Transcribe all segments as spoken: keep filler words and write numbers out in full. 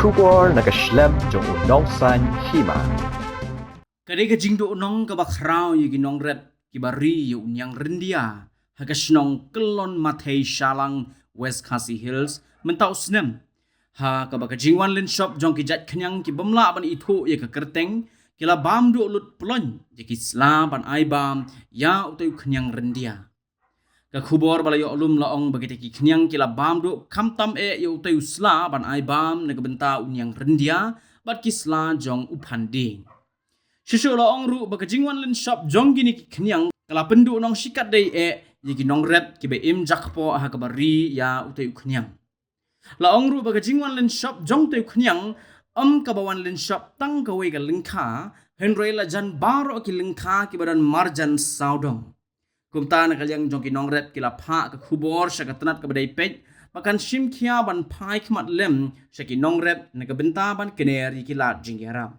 Khubor na ka shlem jong u Nongsaiñ Hima. Ka dei ka jingduhnong kaba khraw ïa ki nongret kiba ri ïa u niang ryndia ha ka shnong Kyllon Mathei, Shalang, West Khasi Hills, mynta u snem, ha kaba ka jingwan lynshop jong ki jait khñiang ki bym lah ban ithuh ïa ka kyrteng ki la bam duh lut ploiñ ïa ki sla ban ai bam ïa utei u khñiang ryndia. Ka khubor ba la ïoh lum la ong ba kitei ki khñiang ki la bam duh khamtam eh ïa utei u sla ban ai bam na ka bynta u niang ryndia bad ki sla jong u phandieng. Shisha la ong ruh ba ka jingwan lynshop jong kine ki khñiang ka la pynduhnong shikatdei eh ïa ki nongret kiba im jakpoh ha kaba ri ïa utei u khñiang. La ong ruh ba ka jingwan lynshop jong utei u khñiang ym kaba wan lynshop tang kawei ka lyngkha, hynrei la jan baroh ki lyngkha kiba don marjan sawdong. Kumta na ka liang jong ki nongret ki la phah ka khubor sha ka tnat kaba dei peit ba kan shim khia ban phai khmat lem sha ki nongret na ka bynta ban kner ïa ki lad jingïarap.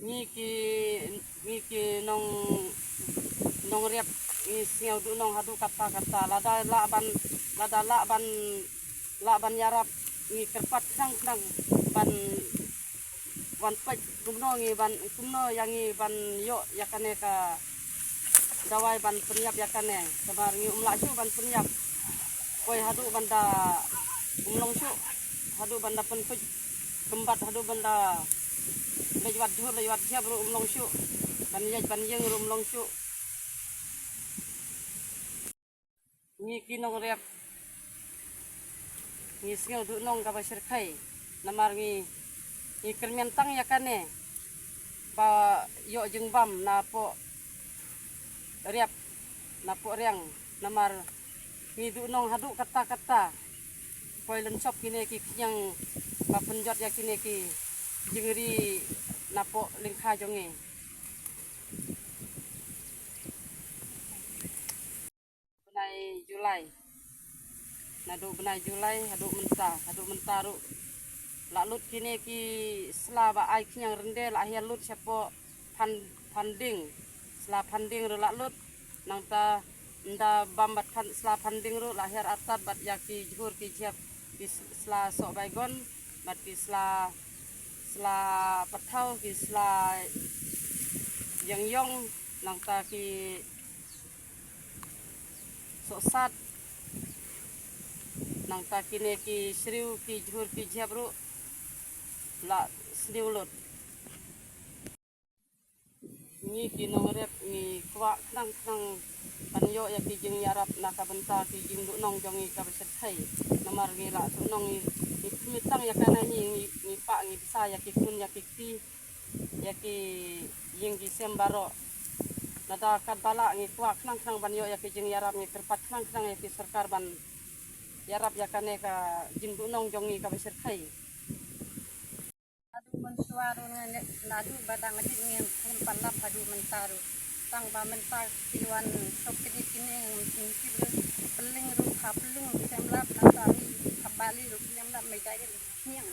Ngi ki, ngi ki nong, nong riap, ngi sngew duhnong haduh katta katta. Lada lah ban, lada lah ban, lah ban ïarap, ngi kyrpad khnang khnang ban wan peit kumno ngi ban, kumno ïa ngi ban ïoh ïa kane ka dawai ban pynïap ïa kane. Namar ngi um lah shuh ban pynïap. Poi haduh ban da um long shuh, haduh ban da pynkuit kymbat, haduh ban da leit wad jhur leit wad jhiap ruh um long shuh. Ban ïaid ban ïeng ruh um long shuh. Ngi ki nong riap ngi sngew duhnong kaba shyrkhei. Namar ngi, ngi kyrmen tang ïa kane ba ïoh jingbam na poh riap, na poh riang. Namar ngi duhnong haduh katta katta. Poi lynshop kine ki khñiang ba pynjot ïa kine ki jingri na poh lyngkha jong ngi. Bnai July. Naduh bnai July haduh mynta, haduh mynta ruh la lut kine ki sla ba ai khñiang rynde la hiar lut shapoh phan, phan ding. Sla phan ding ruh la lut. Nangta nda bam bad phan, sla phan ding ruh la hiar artat bad ïa ki jhur ki jhiap, ki s-, sla soh baigon bad ki sla, sla pathaw, ki sla ïong ïong, nangta ki sohsat, nangta kine ki sriew ki jhur ki jhiap ruh la sniew lut. Ngi ki nongrep ngi kwah khnang khnang ban ïoh ïa ki jingïarap na ka bynta ki jingduhnong jong ngi kaba shyrkhei. Namar ngi la duhnong ngi, ngi khmih tang ïa kane ngi, ngi, ngi pah ngi bsa ïa ki khun ïa ki kti, ïa ki ïing ki sem baroh. Lada katba lah ngi kwah khnang khnang ban ïoh ïa ki jingïarap, ngi kyrpad khnang khnang ïa ki sorkar ban ïarap ïa kane ka jingduhnong jong ngi kaba shyrkhei. Haduh mynshuwa ruh ngan leh, naduh ba dang rit ngi khlem pat lap haduh mynta ruh. Tang ba mynta ki wan shop kine kine ngi tip ruh, pylling ruh ha pylling ruh khlem lap, nangta mi ha bali ruh khlem lap, me dai ruh kñiang.